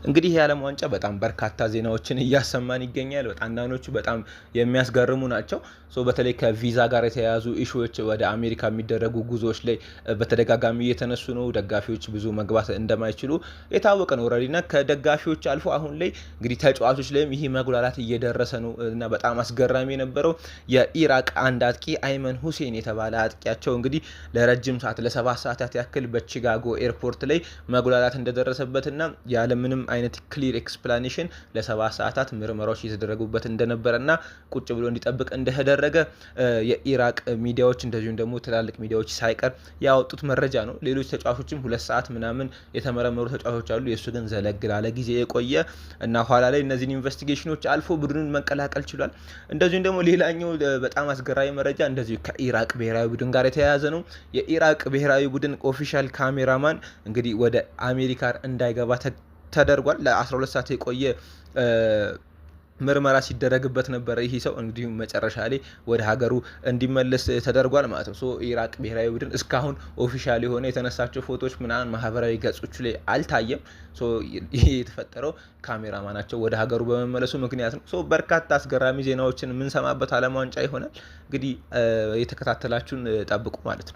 እንግዲህ የዓለም ዋንጫ በጣም በርካታ ዜናዎችን እያሰማን ይገኛል። በጣም አንዳንዶቹ በጣም የሚያስገርሙ ናቸው። በተለይ ከቪዛ ጋር የተያያዙ issue ዎች ወደ አሜሪካ የሚደረጉ ጉዞዎች ላይ በተደጋጋሚ እየተነሱ ነው። ደጋፊዎች ብዙ መግባት እንደማይችሉ የታወቀ ነው already፣ እና ከደጋፊዎች አልፎ አሁን ላይ እንግዲህ ተጫዋቾች ላይም ይህ መጉላላት እየደረሰ ነው። እና በጣም አስገራሚ የነበረው የኢራቅ አንድ አጥቂ፣ አይመን ሁሴን የተባለ አጥቂያቸው እንግዲህ ለረጅም ሰዓት፣ ለ7 ሰዓታት ያክል በቺካጎ airport ላይ መጉላላት እንደደረሰበትና ያለምንም አይነት clear explanation ለ7 ሰዓታት ምርመራዎች እየተደረጉበት እንደነበረና ቁጭ ብሎ እንዲጠብቅ እንደተደረገ የኢራቅ ሚዲያዎች እንደዚሁም ደግሞ ትላልቅ ሚዲያዎች ሳይቀር ያወጡት መረጃ ነው። ሌሎች ተጫዋቾችም 2 ሰዓት ምናምን የተመረመሩ ተጫዋቾች አሉ። የእሱ ግን ዘለግ ላለ ጊዜ የቆየ እና ኋላ ላይ እነዚህን investigation ኖች አልፎ ቡድኑን መቀላቀል ችሏል። እንደዚሁም ደግሞ ሌላኛው በጣም አስገራሚ መረጃ እንደዚሁ ከኢራቅ ብሔራዊ ቡድን ጋር የተያያዘ ነው። የኢራቅ ብሔራዊ ቡድን official cameraman እንግዲህ ወደ አሜሪካ እንዳይገባ ተደርጓል። ለ12 ሰዓት የቆየ ምርመራ ሲደረግበት ነበረ። ይህ ሰው እንዲሁም መጨረሻ ላይ ወደ ሀገሩ እንዲመለስ ተደርጓል ማለት ነው። So ኢራቅ ብሔራዊ ቡድን እስካሁን official የሆነ የተነሳቸው ፎቶዎች ምናምን ማህበራዊ ገጾቹ ላይ አልታየም። So ይህ የተፈጠረው ካሜራማናቸው ወደ ሀገሩ በመመለሱ ምክንያት ነው። So በርካታ አስገራሚ ዜናዎችን የምንሰማበት ዓለም ዋንጫ ይሆናል። እንግዲህ የተከታተላችሁን ጠብቁ ማለት ነው።